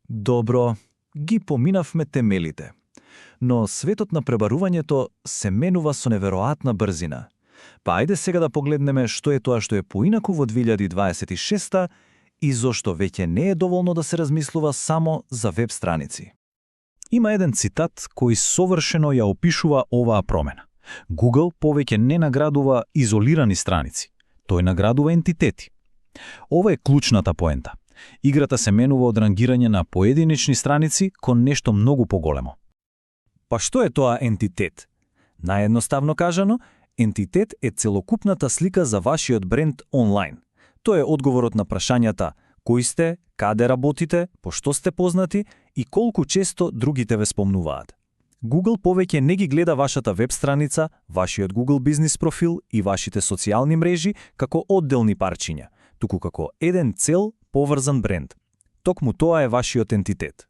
Добро, ги поминавме темелите. Но светот на пребарувањето се менува со неверојатна брзина. Па ајде сега да погледнеме што е тоа што е поинаку во 2026 и зошто веќе не е доволно да се размислува само за веб страници. Има еден цитат кој совршено ја опишува оваа промена. Google повеќе не наградува изолирани страници, тој наградува ентитети. Ова е клучната поента. Играта се менува од рангирање на поединечни страници кон нешто многу поголемо. Па што е тоа ентитет? Наједноставно кажано, ентитет е целокупната слика за вашиот бренд онлайн. Тоа е одговорот на прашањата кој сте, каде работите, по што сте познати и колку често другите ве спомнуваат. Google повеќе не ги гледа вашата веб страница, вашиот Google бизнис профил и вашите социјални мрежи како одделни парчиња, туку како еден цел поврзан бренд. Токму тоа е вашиот ентитет.